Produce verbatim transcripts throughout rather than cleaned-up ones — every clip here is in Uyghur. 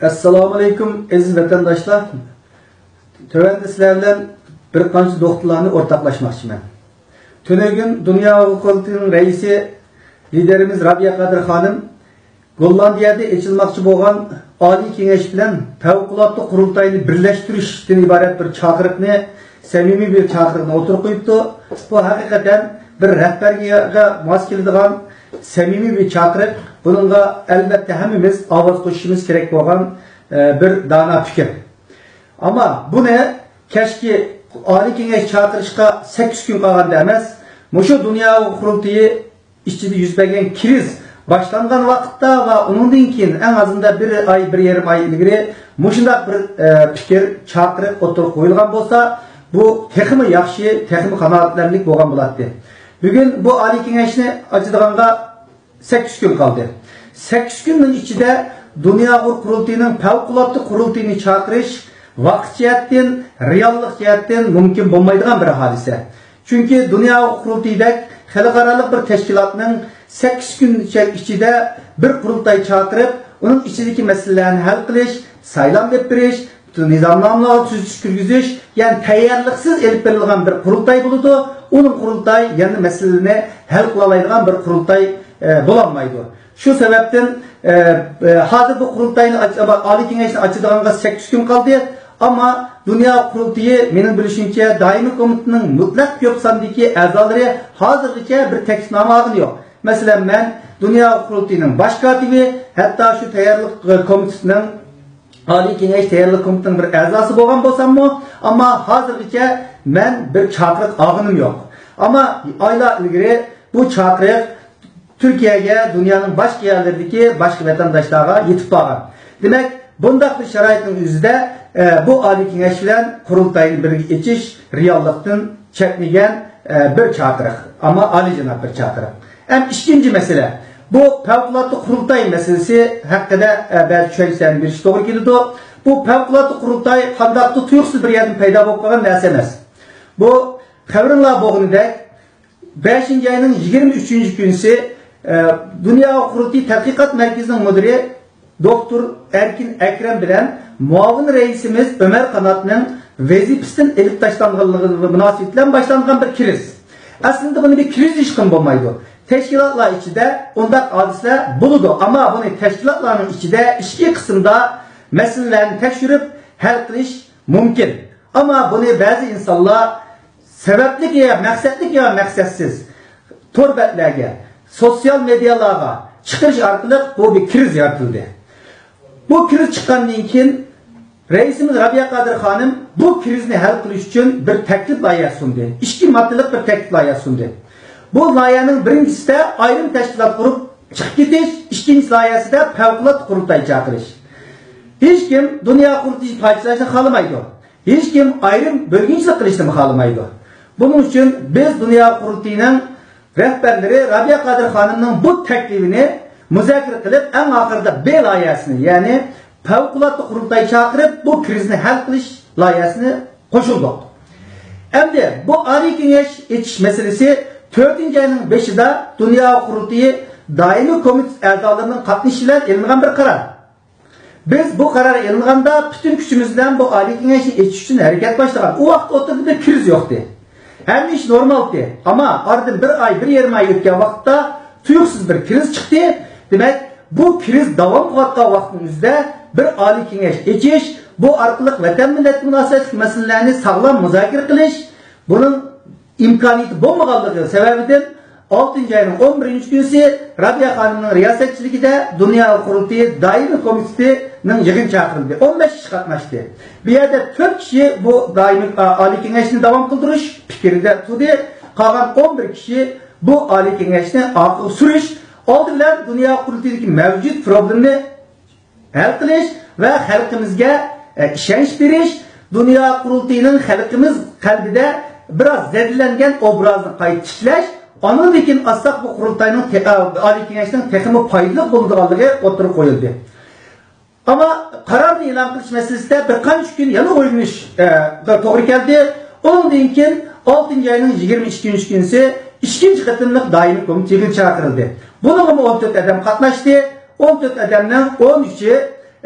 ئەسسالامۇئەلەيكۇم، ئەزىز ۋەتەنداشلار. تۆۋەندە سىلەر بىلەن بىر قانچە نۇقتىلارنى ئورتاقلاشماقچىمەن. تۈنۈگۈن دۇنيا ئۇيغۇر قۇرۇلتىيىنىڭ رەئىسى، لىدېرىمىز رابىيە قادىر خانىم گوللاندىيەدە ئېچىلماقچى بولغان ئالىي كېڭەش بىلەن پەۋقۇلئاددە قۇرۇلتاينى بىرلەشتۈرۈشتىن ئىبارەت بىر چاقىرىقنى سەمىمىي بىر چاقىرىقنى ئوتتۇرىغا قويۇپتۇ. بۇ ھەقىقەتەن بىر رەھبەرگە ماس كېلىدىغان سەمىمىي بىر چاقىرىق. بۇنىڭغا ئەلۋەتتە ھەممىمىز ئاۋاز قوشۇشىمىز كېرەك بولغان، ئە، بىر دانا پىكىر. ئەمما بۇنى كەچكى ئالىي كېڭەش چاقىرىشقا سەككىز كۈن قالغاندا ئەمەس، مۇشۇ دۇنيا قۇرۇلتىيى ئىچىدە يۈز بەرگەن كىرىز باشلانغان ۋاقىتتا ۋە ئۇنىڭدىن كېيىن ئەڭ ئازىندا بىر ئاي، بىر يېرىم ئاي ئىلگىرى مۇشۇنداق بىر، ئە، پىكىر، چاقىرىق ئوتتۇرىغا قويۇلغان بولسا، بۇ تېخىمۇ ياخشى، تېخىمۇ قانائەتلەنەرلىك بولغان بولاتتى. بۈگۈن بۇ ئالىي كېڭەشنى ئاچىدىغانغا سەككىز كۈن قالدى. سەككىز كۈننىڭ ئىچىدە دۇنيا ئۇيغۇر قۇرۇلتىيىنىڭ پەۋقۇلئاددە قۇرۇلتىيىنى چاقىرىش ۋاقىت جەھەتتىن، رېئاللىق جەھەتتىن مۇمكىن بولمايدىغان بىر ھادىسە. چۈنكى دۇنيا ئۇيغۇر قۇرۇلتىيىدەك خەلقئارالىق بىر تەشكىلاتنىڭ سەككىز كۈن ئىچىدە بىر قۇرۇلتاي چاقىرىپ، ئۇنىڭ ئىچىدىكى مەسىلىلەرنى ھەل قىلىش، سايلام ئېلىپ بېرىش، نىزامنامىلارغا تۈزىتىش كىرگۈزۈش، يەنى تەييارلىقسىز ئېلىپ بېرىلغان بىر قۇرۇلتاي بولىدۇ. ئۇنىڭ قۇرۇلتاي يەنە مەسىلىنى ھەل قىلالايدىغان بىر قۇرۇلتاي، ئە، بولالمايدۇ. شۇ سەۋەبتىن، ئە، ئە، ھازىر بۇ قۇرۇلتاينى ئاچ-، ئالىي كېڭەشنى ئاچىدىغانغا سەككىز كۈن قالدى. ئەمما دۇنيا قۇرۇلتىيى، مېنىڭ بىلىشىمچە، دائىمىي كومىتېتنىڭ مۇتلەق كۆپ ساندىكى ئەزالىرى ھازىرغىچە بىر تەكلىپنامە ئالغىنى يوق. مەسىلەن، مەن دۇنيا قۇرۇلتىيىنىڭ باش كاتىپى، ھەتتا شۇ تەييارلىق، ئە، كومىتېتىنىڭ، ئالىي كېڭەش تەييارلىق كومىتېتىنىڭ بىر ئەزاسى بولغان بولساممۇ، ئەمما ھازىرغىچە مەن بىر چاقىرىق ئالغىنىم يوق. ئەمما ئايلار ئىلگىرى بۇ چاقىرىق تۈركىيەگە، دۇنيانىڭ باشقا يەرلىرىدىكى باشقا ۋەتەنداشلارغا يېتىپ بارغان. دېمەك، بۇنداق بىر شارائىتنىڭ ئۆزىدە، ئە، بۇ ئالىي كېڭەش بىلەن قۇرۇلتاينى بىرگە ئېچىش رېئاللىقتىن چەتنىگەن، ئە، بىر چاقىرىق، ئەمما ئالىيجاناب بىر چاقىرىق. ھەم ئىككىنچى مەسىلە، بۇ پەۋقۇلئاددە قۇرۇلتاي مەسىلىسى ھەققىدە، ئە، بەزى چۈشەنچىلەرنى بېرىش توغرا كېلىدۇ. بۇ پەۋقۇلئاددە قۇرۇلتاي قانداقتۇر تۇيۇقسىز بىر يەردىن پەيدا بولۇپ قالغان نەرسە ئەمەس. بۇ، خەۋىرىڭلار بولغىنىدەك، بەشىنچى ئاينىڭ يىگىرمە ئۈچىنچى كۈنىسى، ئە، دۇنيا قۇرۇلتىيى تەتقىقات مەركىزىنىڭ مۇدىرى دوكتور ئەركىن ئەكرەم بىلەن مۇئاۋىن رەئىسىمىز ئۆمەر قاناتنىڭ ۋەزىپىسىدىن ئېلىپ تاشلانغانلىقى مۇناسىۋىتى بىلەن باشلانغان بىر كىرىز. ئەسلىدە بۇنى بىر كىرىز دېيىشكىمۇ بولمايدۇ. تەشكىلاتلار ئىچىدە ئۇنداق ھادىسىلەر بولىدۇ، ئەمما بۇنى تەشكىلاتلارنىڭ ئىچىدە ئىچكى قىسىمدا مەسىلىلەرنى تەكشۈرۈپ ھەل قىلىش مۇمكىن. ئەمما بۇنى بەزى ئىنسانلار سەۋەبلىك يا مەقسەتلىك يا مەقسەتسىز تور بەتلەرگە، سوتسىيال مېدىيالارغا چىقىرىش ئارقىلىق بۇ بىر كىرىز يارىتىلدى. بۇ كىرىز چىققاندىن كېيىن رەئىسىمىز رابىيە قادىر خانىم بۇ كىرىزنى ھەل قىلىش ئۈچۈن بىر تەكلىپ لايىھەسى سۇندى. ئىككى ماددىلىق بىر تەكلىپ لايىھەسى سۇندى. بۇ لايىھەنىڭ بىرىنچىسىدە ئايرىم تەشكىلات قۇرۇپ چىقىپ كېتىش، ئىككىنچى لايىھەسىدە پەۋقۇلئاددە قۇرۇلتاي چاقىرىش. ھېچكىم دۇنيا قۇرۇلتىيى پارچىلاشنى خالىمايدۇ. ھېچكىم ئايرىم بۆلگۈنچىلىك قىلىشنىمۇ خالىمايدۇ. بۇنىڭ ئۈچۈن بىز دۇنيا قۇرۇلتىيىنىڭ رەھبەرلىرى رابىيە قادىر خانىمنىڭ بۇ تەكلىپىنى مۇزاكىرە قىلىپ، ئەڭ ئاخىرىدا بى لايىھەسىنى، يەنى پەۋقۇلئاددە قۇرۇلتاي چاقىرىپ، بۇ كىرىزنى ھەل قىلىش لايىھەسىنى قوشۇلدۇق. ئەمدى بۇ ئالىي كېڭەش ئېچىش مەسىلىسى تۆتىنچى ئاينىڭ بېشىدا دۇنيا قۇرۇلتىيى دائىمىي كومىتېتى ئەزالىرىنىڭ قاتنىشىشى بىلەن ئېلىنغان بىر قارار. بىز بۇ قارار ئېلىنغاندا پۈتۈن كۈچىمىز بىلەن بۇ ئالىي كېڭەشنى ئېچىش ئۈچۈن ھەرىكەت باشلىغان. ئۇ ۋاقىت ئوتتۇرىدا بىر كىرىز يوقتى. ھەممە ئىش نورمالتى. ئەمما ئارىدىن بىر ئاي، بىر يېرىم ئاي ئۆتكەن ۋاقىتتا تۇيۇقسىز بىر كىرىز چىقتى. دېمەك، بۇ كىرىز داۋام قىلىۋاتقان ۋاقىتنىڭ ئۆزىدە بىر ئالىي كېڭەش ئېچىش، بۇ ئارقىلىق ۋەتەن مىللەت مۇناسىۋەتلىك مەسىلىلەرنى ساغلام مۇزاكىرە قىلىش، بۇنىڭ ئىمكانىيىتى بولمىغانلىقى سەۋەبىدىن، ئالتىنچى ئاينىڭ ئون بىرىنچى كۈنىسى رابىيە خانىمنىڭ رىياسەتچىلىكىدە دۇنيا قۇرۇلتىيى دائىمىي كومىتېتىنىڭ يىغىنى چاقىرىلدى. ئون بەش كىشى قاتناشتى. بۇ يەردە تۆت كىشى بۇ دائىمىي، ئا، ئالىي كېڭەشنى داۋام قىلدۇرۇش پىكرىدە تۇردى. قالغان ئون بىر كىشى بۇ ئالىي كېڭەشنى ئارقىغا سۈرۈش، ئالدى بىلەن دۇنيا قۇرۇلتىيىدىكى مەۋجۇت پروبلېمىنى ھەل قىلىش ۋە خەلقىمىزگە، ئە، ئىشەنچ بېرىش، دۇنيا قۇرۇلتىيىنىڭ خەلقىمىز قەلبىدە بىراز زەدىلەنگەن ئوبرازىنى قايتا تىكلەش، ئاندىن كېيىن ئالساق بۇ قۇرۇلتاينىڭ تې-، ئە، ئالىي كېڭەشنىڭ تېخىمۇ پايدىلىق بولىدىغانلىقى ئوتتۇرىغا قويۇلدى. ئەمما قارارنى ئېلان قىلىش مەسىلىسىدە بىر قانچە كۈن يەنە ئويلىنىش، ئە، توغرا كەلدى. ئۇنىڭدىن كېيىن ئالتىنچى ئاينىڭ يىگىرمە ئىككىنچى كۈنىسى ئىككىنچى قېتىملىق دائىمىي كومىتېت يىغىنى چاقىرىلدى. بۇنىڭغىمۇ ئون تۆت ئادەم قاتناشتى. ئون تۆت ئادەمنىڭ ئون ئۈچى،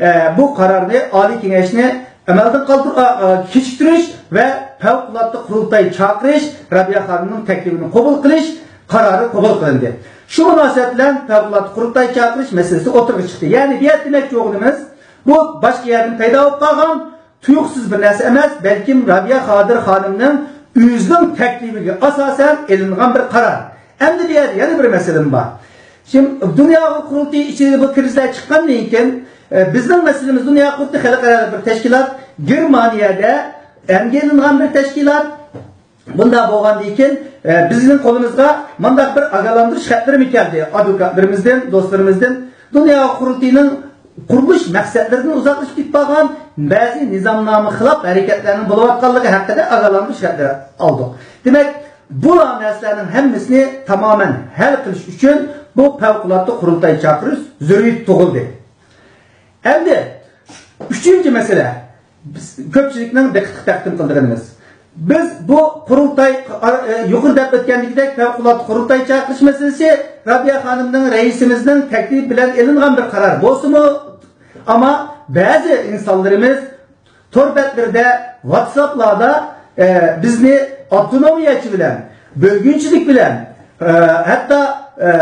ئە، بۇ قارارنى، ئالىي كېڭەشنى ئەمەلدىن قالدۇر-، ئا، ئا، كېچىكتۈرۈش ۋە پەۋقۇلئاددە قۇرۇلتاي چاقىرىش، رابىيە خانىمنىڭ تەكلىپىنى قوبۇل قىلىش قارارى قوبۇل قىلىندى. شۇ مۇناسىۋەت بىلەن پەۋقۇلئاددە قۇرۇلتاي چاقىرىش مەسىلىسى ئوتتۇرىغا چىقتى. يەنى بۇ يەردە دېمەكچى بولغىنىمىز، بۇ باشقا يەردىن پەيدا بولۇپ قالغان تۇيۇقسىز بىر نەرسە ئەمەس، بەلكىم رابىيە قادىر خانىمنىڭ ئۆزىنىڭ تەكلىپىگە ئاساسەن ئېلىنغان بىر قارار. ئەمدى بۇ يەردە يەنە بىر مەسىلىمۇ بار. شىم-، دۇنيا قۇرۇلتىيى ئىچىدە بۇ كىرىزىسلەر چىققاندىن كېيىن، ئە، بىزنىڭ مەسىلىمىز، دۇنيا قۇرۇلتىيى خەلقئارالىق بىر تەشكىلات، گېرمانىيەدە ئەمگە ئېلىنغان بىر تەشكىلات. بۇنداق بولغاندىن كېيىن، ئە، بىزنىڭ قولىمىزغا مۇنداق بىر ئاگاھلاندۇرۇش خەتلىرىمۇ كەلدى. ئادۋوكاتلىرىمىزدىن، دوستلىرىمىزدىن دۇنيا قۇرۇلتىيىنىڭ قۇرۇلۇش مەقسەتلىرىدىن ئۇزاقلىشىپ كېتىپ قالغان بەزى نىزامنامە خىلاپ ھەرىكەتلەرنىڭ بولۇۋاتقانلىقى ھەققىدە ئاگاھلاندۇرۇش خەتلىرى ئالدۇق. دېمەك، بۇ نەرسىلەرنىڭ ھەممىسىنى تامامەن ھەل قىلىش ئۈچۈن بۇ پەۋقۇلئاددە قۇرۇلتاي چاقىرىش زۆرۈرىيىتى تۇغۇلدى. ئەمدى ئۈچىنچى مەسىلە، بىز كۆپچىلىكنىڭ دىققىتىگە تەقدىم قىلىدىغىنىمىز. بىز بۇ قۇرۇلتاي، ئە، يۇقىرىدا دەپ ئۆتكەندىكىدەك پەۋقۇلئاددە قۇرۇلتاي چاقىرىش مەسىلىسى رابىيە خانىمنىڭ، رەئىسىمىزنىڭ تەكلىپى بىلەن ئېلىنغان بىر قارار بولسىمۇ، ئەمما بەزى ئىنسانلىرىمىز تور بەتلىرىدە، ۋاتساپلاردا، ئە، بىزنى ئاپتونومىيەچى بىلەن، بۆلگۈنچىلىك بىلەن، ئە، ھەتتا، ئە،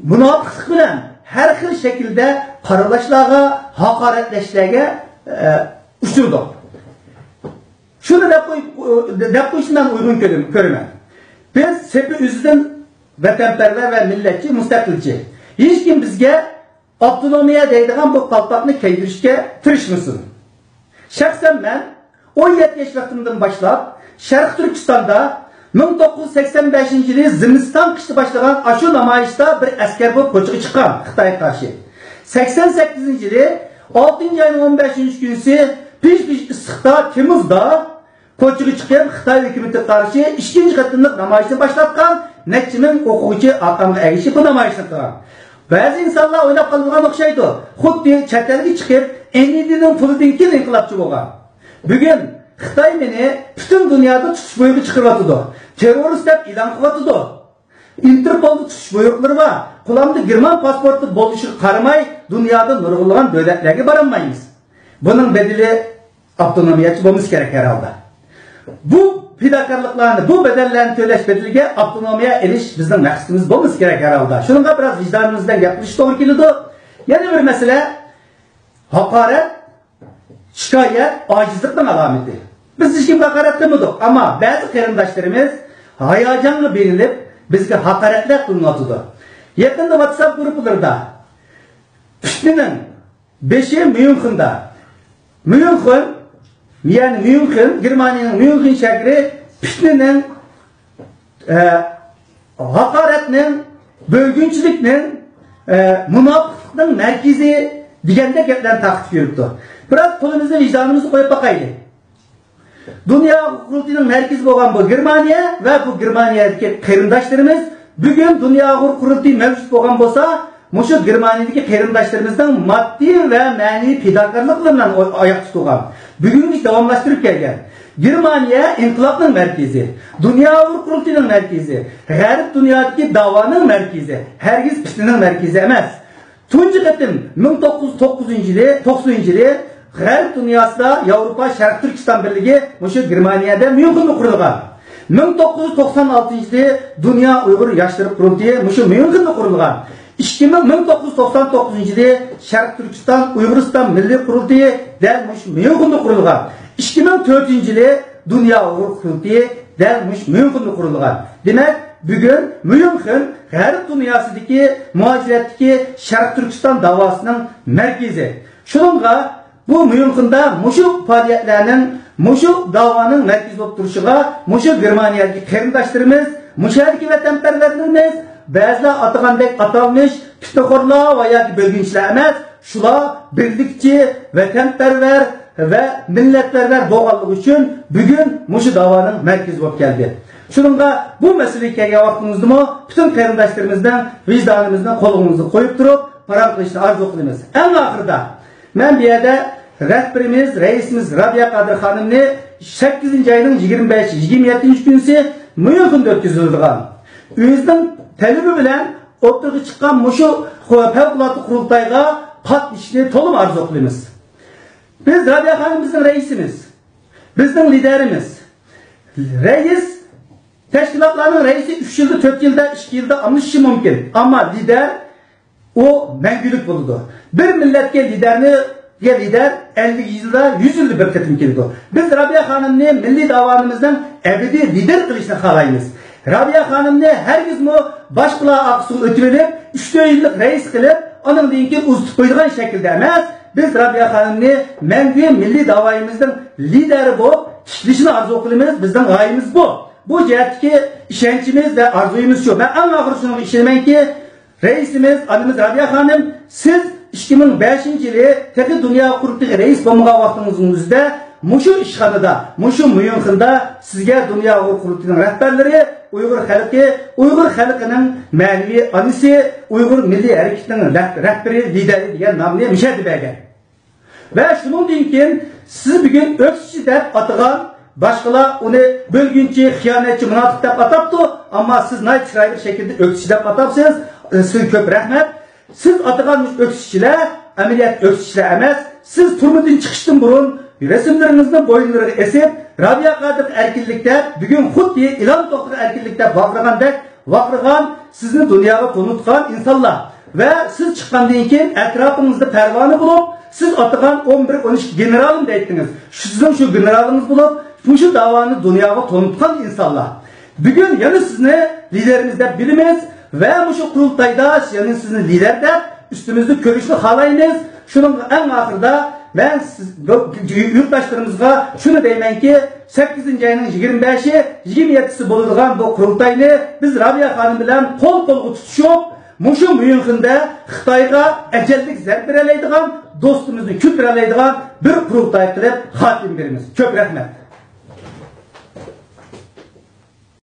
مۇناپىقلىق بىلەن ھەر خىل شەكىلدە قارىلاشلارغا، ھاقارەتلەشلەرگە، ئە، ئۇچرىدۇق. شۇنى دەپ قوي-، دەپ قويۇشنى مەن ئۇيغۇن كۆرىمەن. بىز سېپى ئۈزدىن ۋەتەنپەرۋەر ۋە مىللەتچى، مۇستەقىلچى. ھېچكىم بىزگە ئاپتونومىيە دەيدىغان بۇ قالپاقنى كىيدۈرۈشكە تىرىشمىسۇن. شەخسەن مەن ئون يەتتە ياش ۋاقتىمدىن باشلاپ، شەرقىي تۈركىستاندا مىڭ توققۇز يۈز سەكسەن بەشىنچى يىلى زىمىستان قىشتا باشلىغان ئاشۇ نامايىشتا بىر ئەسكەر بولۇپ كوچىغا چىققان خىتايغا قارشى. سەكسەن سەككىزىنچى يىلى ئالتىنچى ئاينىڭ ئون بەشىنچى كۈنىسى پىژ-پىژ ئىسسىقتا، تېمىزدا كوچىغا چىقىپ، خىتاي ھۆكۈمىتىگە قارشى ئىككىنچى قېتىملىق نامايىشنى باشلاتقان نەچچە مىڭ ئوقۇغۇچى ئارقامغا ئەگىشىپ بۇ نامايىشنى قىلغان. بەزى ئىنسانلار ئويلاپ قالىدىغان ئوخشايدۇ، خۇددى چەت ئەلگە چىقىپ، ئېنىدىنىڭ پۇلىدىن كېيىن ئىنقىلابچى بولغان. بۈگۈن خىتاي مېنى پۈتۈن دۇنيادا تۇتۇش بۇيرۇقى چىقىرىۋاتىدۇ. تېررورىست دەپ ئېلان قىلىۋاتىدۇ. ئىنتېرپولدا تۇتۇش بۇيرۇقلىرى بار. قولۇمدا گېرمان پاسپورتى بولۇشىغا قارىماي، دۇنيادا نۇرغۇنلىغان دۆلەتلەرگە بارالمايمىز. بۇنىڭ بەدىلى ئاپتونومىيەچى بولمىسا كېرەك ھەر ھالدا. بۇ پىداكارلىقلارنى، بۇ بەدەللەرنى تۆلەش بەدىلىگە ئاپتونومىيە ئېلىش بىزنىڭ مەقسىتىمىز بولمىسا كېرەك ھەر ھالدا. شۇنىڭغا بىراز ۋىجدانىمىز بىلەن گەپ قىلىش توغرا كېلىدۇ. يەنە بىر مەسىلە، ھاقارەت، شىكايەت ئاجىزلىقنىڭ ئالامىتى. بىز ھېچكىمگە ھاقارەت قىلمىدۇق، ئەمما بەزى قېرىنداشلىرىمىز ھاياجانغا بېرىلىپ، بىزگە ھاقارەتلەر قىلىنىۋاتىدۇ. يېقىندا ۋاتساپ گۇرۇپپىلىرىدا پىتنىنىڭ بېشى ميۇنخېندا. ميۇنخېن، يەنى ميۇنخېن، گېرمانىيەنىڭ ميۇنخېن شەھىرى پىتنىنىڭ، ئە، ھاقارەتنىڭ، بۆلگۈنچىلىكنىڭ، ئە، مۇناپىقلىقنىڭ مەركىزى دېگەندەك گەپلەرنى تارقىتىپ يۈرۈپتۇ. بىراز قولىمىزنى ۋىجدانىمىزغا قويۇپ باقايلى. دۇنيا ئۇيغۇر قۇرۇلتىيىنىڭ مەركىزى بولغان بۇ گېرمانىيە ۋە بۇ گېرمانىيەدىكى قېرىنداشلىرىمىز بۈگۈن دۇنيا ئۇيغۇر قۇرۇلتىيى مەۋجۇت بولغان بولسا، مۇشۇ گېرمانىيەدىكى قېرىنداشلىرىمىزنىڭ ماددىي ۋە مەنىۋى پىداكارلىقلىرى بىلەن ئاياغ تۇتۇلغان، بۈگۈنگىچە داۋاملاشتۇرۇپ كەلگەن. گېرمانىيە ئىنقىلابنىڭ مەركىزى، دۇنيا ئۇيغۇر قۇرۇلتىيىنىڭ مەركىزى، غەرب دۇنيادىكى داۋانىڭ مەركىزى، ھەرگىز پىتنىنىڭ مەركىزى ئەمەس. تۇنجى قېتىم مىڭ توققۇز يۈز توققۇزىنچى يىلى، توقسىنىنچى يىلى غەرب دۇنياسىدا ياۋروپا شەرقىي تۈركىستان بىرلىكى مۇشۇ گېرمانىيەدە ميۇنخېندا قۇرۇلغان. مىڭ توققۇز يۈز توقسان ئالتىنچى يىلى دۇنيا ئۇيغۇر ياشلىرى قۇرۇلتىيى مۇشۇ ميۇنخېندا قۇرۇلغان. ئىككى مىڭ، مىڭ توققۇز يۈز توقسان توققۇزىنچى يىلى شەرقىي تۈركىستان، ئۇيغۇرىستان مىللىي قۇرۇلتىيى دەل مۇشۇ ميۇنخېندا قۇرۇلغان. ئىككى مىڭ تۆتىنچى يىلى دۇنيا ئۇيغۇر قۇرۇلتىيى دەل مۇشۇ ميۇنخېندا قۇرۇلغان. دېمەك، بۈگۈن ميۇنخېن غەرب دۇنياسىدىكى مۇھاجىرەتتىكى شەرقىي تۈركىستان داۋاسىنىڭ مەركىزى. شۇنىڭغا بۇ ميۇنخېندا مۇشۇ پائالىيەتلەرنىڭ، مۇشۇ داۋانىڭ مەركىزى بولۇپ تۇرۇشىغا مۇشۇ گېرمانىيەدىكى قېرىنداشلىرىمىز، مۇشۇ يەردىكى ۋەتەنپەرۋەرلىرىمىز، بەزىلەر ئاتىغاندەك ئاتالمىش پىتنىخورلار ۋە ياكى بۆلگۈنچىلەر ئەمەس، شۇلار بىرلىكچى، ۋەتەنپەرۋەر ۋە مىللەتپەرۋەر بولغانلىقى ئۈچۈن بۈگۈن مۇشۇ داۋانىڭ مەركىزى بولۇپ كەلدى. شۇنىڭغا بۇ مەسىلىگە كەلگەن ۋاقتىمىزدىمۇ پۈتۈن قېرىنداشلىرىمىزنىڭ ۋىجدانىمىزنى قولىمىزغا قويۇپ تۇرۇپ، پاراڭ قىلىشنى ئارزۇ قىلىمىز. ئەڭ ئاخىرىدا، مەن بۇ يەردە رەھبىرىمىز، رەئىسىمىز رابىيە قادىر خانىمنى سەككىزىنچى ئاينىڭ يىگىرمە بەش، يىگىرمە يەتتىنچى كۈنىسى ميۇنخېندا ئۆتكۈزۈلىدىغان، ئۆزىنىڭ تەلىپى بىلەن ئوتتۇرىغا چىققان مۇشۇ پەۋقۇلئاددە قۇرۇلتايغا قاتنىشىشنى تولىمۇ ئارزۇ قىلىمىز. بىز رابىيە خانىم بىزنىڭ رەئىسىمىز، بىزنىڭ لىدەرىمىز. رەئىس، تەشكىلاتلارنىڭ رەئىسى ئۈچ يىلدا، تۆت يىلدا، ئىككى يىلدا ئالمىشىشى مۇمكىن. ئەمما لىدەر ئۇ مەڭگۈلۈك بولىدۇ. بىر مىللەتكە لىدەرنى، لىدەر ئەللىك يىلدا، يۈز يىلدا بىر قېتىم كېلىدۇ. بىز رابىيە خانىمنى مىللىي داۋانىمىزنىڭ ئەبەدىي لىدېرى قىلىشنى خالايمىز. رابىيە خانىمنى ھەرگىزمۇ باشقىلار ئارقىسىغا ئۆتۈۋېلىپ، ئۈچ تۆت يىللىق رەئىس قىلىپ، ئانىڭدىن كېيىن ئۇزىتىپ قويىدىغان شەكىلدە ئەمەس، بىز رابىيە خانىمنى مەڭگۈ مىللىي داۋايىمىزنىڭ لىدېرى بولۇپ تىكلىشىنى ئارزۇ قىلىمىز. بىزنىڭ غايىمىز بۇ. بۇ جەھەتتىكى ئىشەنچىمىز ۋە ئارزۇيىمىز شۇ. مەن ئەڭ ئاخىرى شۇنىڭغا ئىشىنىمەنكى، رەئىسىمىز، ئانىمىز رابىيە خانىم، سىز ئىككى مىڭ بەشىنچى يىلى تېخى دۇنيا قۇرۇلتىيىغا رەئىس بولمىغان ۋاقتىڭىزنىڭ ئۆزىدە مۇشۇ ئىشخانىدا، مۇشۇ ميۇنخېندا سىزگە دۇنيا ئۇيغۇر قۇرۇلتىيىنىڭ رەھبەرلىرى، ئۇيغۇر خەلقى، ئۇيغۇر خەلقىنىڭ مەنىۋى ئانىسى، ئۇيغۇر مىللىي ھەرىكىتىنىڭ رەھ-، رەھبىرى، لىدېرى دېگەن نامنى مۇشۇ يەردە بەرگەن. ۋە شۇنىڭدىن كېيىن سىز بۈگۈن ئۆكسۈشچى دەپ ئاتىغان، باشقىلار ئۇنى بۆلگۈنچى، خىيانەتچى، مۇناپىق دەپ ئاتاپتۇ، ئەمما سىز ناھايىتى چىرايلىق شەكىلدە ئۆكسۈشچى دەپ ئاتاپسىز. سىزگە كۆپ رەھمەت. سىز ئاتىغان ئۆكسۈشچىلەر ئەمەلىيەتتە ئۆكسۈشچىلەر ئەمەس. سىز تۈرمىدىن چىقىشتىن بۇرۇن رەسىملىرىڭىزنى بويۇنلىرىغا ئېسىپ، رابىيە قادىرغا ئەركىنلىك دەپ، بۈگۈن خۇددى ئىلان توختىغا ئەركىنلىك دەپ ۋارقىرىغاندەك ۋارقىرىغان، سىزنى دۇنياغا تونۇتقان ئىنسانلار ۋە سىز چىققاندىن كېيىن ئەتراپىڭىزدا پەرۋانە بولۇپ، سىز ئاتىغان ئون بىر، ئون ئىككى گېنېرالىم دەيتتىڭىز. شۇ سىزنىڭ شۇ گېنېرالىڭىز بولۇپ، مۇشۇ داۋانى دۇنياغا تونۇتقان ئىنسانلار. بۈگۈن يەنە سىزنى لىدېرىمىز دەپ بىلىمىز ۋە مۇشۇ قۇرۇلتايدا يەنە سىزنى لىدەر دەپ ئۈستىمىزدە كۆرۈشنى خالايمىز. شۇنىڭ ئەڭ ئاخىرىدا مەن سىز-، يۇرتداشلىرىمىزغا شۇنى دەيمەنكى، سەككىزىنچى ئاينىڭ يىگىرمە بەشى، يىگىرمە يەتتىسى بولىدىغان بۇ قۇرۇلتاينى بىز رابىيە خانىم بىلەن قول قولغا تۇتۇشۇپ، مۇشۇ ميۇنخېندا خىتايغا ئەجەللىك زەربە بېرەلەيدىغان، دوستىمىزنى كۈلدۈرەلەيدىغان بىر قۇرۇلتاي قىلىپ خاتىمە بېرىمىز. كۆپ رەھمەت.